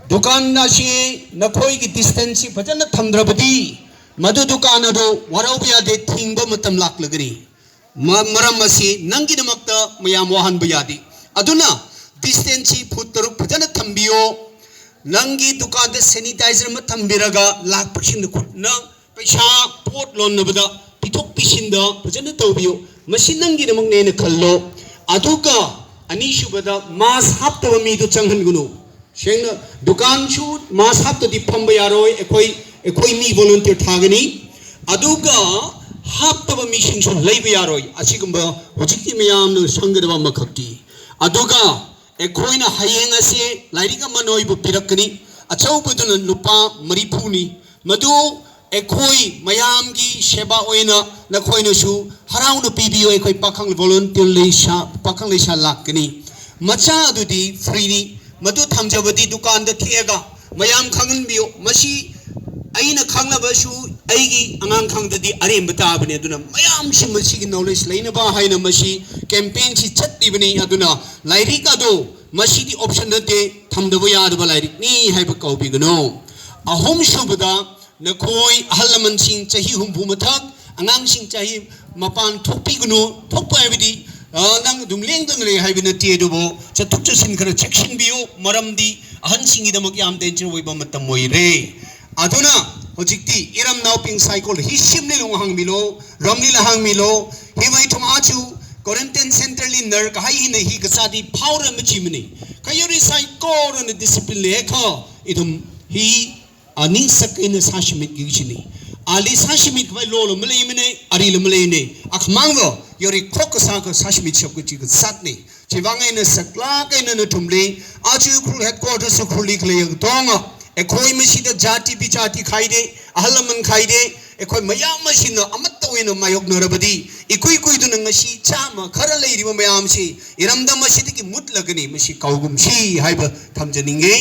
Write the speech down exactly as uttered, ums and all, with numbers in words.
ꯗꯨꯀꯥꯟ ꯑꯁꯤ ꯅꯈꯣꯏꯒꯤ ꯗꯤꯁꯇꯦꯟꯁꯁꯤ ꯐꯖꯅ ꯊꯝꯗ꯭ꯔꯕꯗꯤ ꯃꯗꯨ ꯗꯨꯀꯥꯟ ꯑꯗꯨ ꯋꯥꯔꯧꯕ ꯌꯥꯗꯦ, ꯊꯤꯡꯕ ꯃꯇꯝ ꯂꯥꯛꯂꯒꯅꯤ꯫ ꯃ-, ꯃꯔꯝ ꯑꯁꯤ ꯅꯪꯒꯤꯗꯃꯛꯇ ꯃꯌꯥꯝ ꯋꯥꯍꯟꯕ ꯌꯥꯗꯦ꯫ ꯑꯗꯨꯅ ꯗꯤꯁꯇꯦꯟꯁꯁꯤ ꯐꯨꯠ ꯇꯔꯨꯛ ꯐꯖꯅ ꯊꯝꯕꯤꯌꯣ꯫ ꯅꯪꯒꯤ ꯗꯨꯀꯥꯟꯗ ꯁꯦꯅꯤꯇꯥꯏꯖꯔ ꯑꯃ ꯊꯝꯕꯤꯔꯒ ꯂꯥꯛꯄꯁꯤꯡꯗ ꯈꯨꯠꯅ ꯄꯩꯁꯥ, ꯄꯣꯠ ꯂꯣꯟꯅꯕꯗ ꯄꯤꯊꯣꯛ ꯄꯤꯁꯤꯟꯗ ꯐꯖꯅ ꯇꯧꯕꯤꯌꯨ꯫ ꯃꯁꯤ ꯅꯪꯒꯤꯗꯃꯛꯅꯦꯅ ꯈꯜꯂꯣ꯫ ꯑꯗꯨꯒ ꯑꯅꯤꯁꯨꯕꯗ, ꯃꯥꯁ ꯍꯥꯞꯇꯕ ꯃꯤꯗꯨ ꯆꯪꯍꯟꯒꯅꯨ꯫ ꯁꯦꯡꯅ, ꯗꯨꯀꯥꯟꯁꯨ ꯃꯥꯁ ꯍꯥꯞꯇꯗꯤ ꯐꯝꯕ ꯌꯥꯔꯣꯏ꯫ ꯑꯩꯈꯣꯏ, ꯑꯩꯈꯣꯏ ꯃꯤ ꯚꯣꯂꯨꯟꯇꯤꯌꯔ ꯊꯥꯒꯅꯤ꯫ ꯑꯗꯨꯒ ꯍꯥꯞꯇꯕ ꯃꯤꯁꯤꯡꯁꯨ ꯂꯩꯕ ꯌꯥꯔꯣꯏ꯫ ꯑꯁꯤꯒꯨꯝꯕ ꯍꯧꯖꯤꯛꯇꯤ ꯃꯌꯥꯝꯅ ꯁꯪꯒꯗꯕ ꯑꯃꯈꯛꯇꯤ꯫ ꯑꯗꯨꯒ ꯑꯩꯈꯣꯏꯅ ꯍꯌꯦꯡ ꯑꯁꯤ ꯂꯥꯏꯔꯤꯛ ꯑꯃ ꯅꯣꯏꯕꯨ ꯄꯤꯔꯛꯀꯅꯤ꯫ ꯑꯆꯧꯕꯗꯨꯅ ꯂꯨꯄꯥ ꯃꯔꯤꯐꯨꯅꯤ꯫ ꯃꯗꯨ ꯑꯩꯈꯣꯏ ꯃꯌꯥꯝꯒꯤ ꯁꯦꯕꯥ ꯑꯣꯏꯅ ꯅꯈꯣꯏꯅꯁꯨ ꯍꯔꯥꯎꯅ ꯄꯤꯕꯤꯌꯨ꯫ ꯑꯩꯈꯣꯏ ꯄꯥꯈꯪ ꯚꯣꯂꯨꯟꯇꯤꯌꯔ ꯂꯩꯁꯥ, ꯄꯥꯈꯪ ꯂꯩꯁꯥ ꯂꯥꯛꯀꯅꯤ꯫ ꯃꯆꯥ ꯑꯗꯨꯗꯤ ꯐ꯭ꯔꯤꯅꯤ꯫ ꯃꯗꯨ ꯊꯝꯖꯕꯗꯤ ꯗꯨꯀꯥꯟꯗ ꯊꯦꯛꯑꯒ ꯃꯌꯥꯝ ꯈꯪꯍꯟꯕꯤꯌꯨ꯫ ꯃꯁꯤ ꯑꯩꯅ ꯈꯪꯅꯕꯁꯨ ꯑꯩꯒꯤ ꯑꯉꯥꯡ ꯈꯪꯗꯗꯤ ꯑꯔꯦꯝꯕ ꯇꯥꯕꯅꯤ꯫ ꯑꯗꯨꯅ ꯃꯌꯥꯝꯁꯤ ꯃꯁꯤꯒꯤ ꯅꯣꯂꯦꯖ ꯂꯩꯅꯕ ꯍꯥꯏꯅ ꯃꯁꯤ ꯀꯦꯝꯄꯦꯟꯁꯤ ꯆꯠꯂꯤꯕꯅꯤ꯫ ꯑꯗꯨꯅ ꯂꯥꯏꯔꯤꯛ ꯑꯗꯨ ꯃꯁꯤꯗꯤ ꯑꯣꯞꯁꯟ ꯅꯠꯇꯦ, ꯊꯝꯗꯕ ꯌꯥꯗꯕ ꯂꯥꯏꯔꯤꯛꯅꯤ ꯍꯥꯏꯕ ꯀꯥꯎꯕꯤꯒꯅꯨ꯫ ꯑꯍꯨꯝꯁꯨꯕꯗ, ꯅꯈꯣꯏ ꯑꯍꯜ ꯂꯃꯟꯁꯤꯡ ꯆꯍꯤ ꯍꯨꯝꯐꯨ ꯃꯊꯛ, ꯑꯉꯥꯡꯁꯤꯡ ꯆꯍꯤ ꯃꯄꯥꯟ ꯊꯣꯛꯄꯤꯒꯅꯨ꯫ ꯊꯣꯛꯄ ꯍꯥꯏꯕꯗꯤ, ꯑ, ꯅꯪ ꯑꯗꯨꯝ ꯂꯦꯡꯗꯅ ꯂꯩ ꯍꯥꯏꯕ ꯅꯠꯇꯦ, ꯑꯗꯨꯕꯨ ꯆꯠꯊꯣꯛ ꯆꯠꯁꯤꯟ ꯈꯔ ꯆꯦꯛꯁꯤꯟꯕꯤꯌꯨ, ꯃꯔꯝꯗꯤ ꯑꯍꯟꯁꯤꯡꯒꯤꯗꯃꯛ ꯌꯥꯝ ꯗꯦꯟꯖꯔ ꯑꯣꯏꯕ ꯃꯇꯝ ꯑꯣꯏꯔꯦ꯫ ꯑꯗꯨꯅ ꯍꯧꯖꯤꯛꯇꯤ ꯏꯔꯝ ꯅꯥꯎꯄꯤꯡ ꯁꯥꯏꯀꯣꯜ ꯍꯤ ꯁꯤꯝꯂꯤ ꯂꯨꯡ ꯍꯥꯡꯃꯤꯂꯣ, ꯔꯝꯂꯤ ꯂ ꯍꯥꯡꯃꯤꯂꯣ, ꯍꯤꯋꯥꯏ ꯊꯨꯝ ꯑꯥꯆꯨ ꯀ꯭ꯋꯥꯔꯦꯟꯇꯥꯏꯟ ꯁꯦꯟꯇꯔ ꯂꯤ ꯅꯔ ꯀꯍꯥꯏ ꯍꯤꯅ ꯍꯤ ꯀꯆꯥꯗꯤ ꯐꯥꯎꯔ ꯃꯆꯤꯃꯅꯤ꯫ ꯀꯌꯣꯔꯤ ꯁꯥꯏꯀꯣꯜ ꯑꯅ ꯗꯤꯁꯤꯄ꯭ꯂꯤꯟ ꯂꯦꯈꯣ ꯏꯗꯨꯝ ꯍꯤ ꯑꯅꯤꯡ ꯁꯛ ꯑꯩꯅ ꯁꯥꯁꯤꯃꯤꯠ ꯒꯤꯁꯤꯅꯤ꯫ ꯑꯥꯂꯤ ꯁꯥꯁꯤꯃꯤꯠ ꯈꯣꯏ ꯂꯣꯜ ꯑꯃ ꯂꯩꯃꯤꯅꯦ, ꯑꯔꯤꯜ ꯑꯃ ꯂꯩꯅꯦ꯫ ꯑꯈꯃꯥꯡꯕ ꯌꯣꯔꯤ ꯈꯣꯛ ꯀꯁꯥ ꯈꯣ ꯁꯥꯁꯤꯃꯤꯠ ꯁꯛ ꯀꯆꯤ ꯀ ꯁꯥꯠꯅꯦ꯫ ꯆꯤꯕꯥꯡ ꯑꯩꯅ ꯁꯛꯂꯥꯛ ꯑꯩꯅ ꯅ ꯊꯨꯝꯂꯤ꯫ ꯑꯥꯆꯨ ꯎꯈ꯭ꯔꯨꯜ ꯍꯦꯗꯀ꯭ꯋꯥꯔꯇꯔꯁ ꯎꯈ꯭ꯔꯨꯜꯂꯤ ꯈꯂꯩ ꯇꯣꯡꯉ ꯑꯩꯈꯣꯏ ꯃꯁꯤꯗ ꯖꯥꯇꯤ ꯕꯤꯖꯥꯇꯤ ꯈꯥꯏꯗꯦ, ꯑꯍꯜ ꯂꯃꯟ ꯈꯥꯏꯗꯦ꯫ ꯑꯩꯈꯣꯏ ꯃꯌꯥꯝ ꯑꯁꯤꯅ ꯑꯃꯠꯇ ꯑꯣꯏꯅ ꯃꯥꯌꯣꯛꯅꯔꯕꯗꯤ ꯏꯀꯨꯏ ꯀꯨꯏꯗꯨꯅ ꯉꯁꯤ ꯆꯥꯝꯃ ꯈꯔ ꯂꯩꯔꯤꯕ ꯃꯌꯥꯝꯁꯤ ꯏꯔꯝꯗꯝ ꯑꯁꯤꯗꯒꯤ ꯃꯨꯠꯂꯒꯅꯤ꯫ ꯃꯁꯤ ꯀꯥꯎꯒꯨꯝꯁꯤ ꯍꯥꯏꯕ ꯊꯝꯖꯅꯤꯡꯉꯤ꯫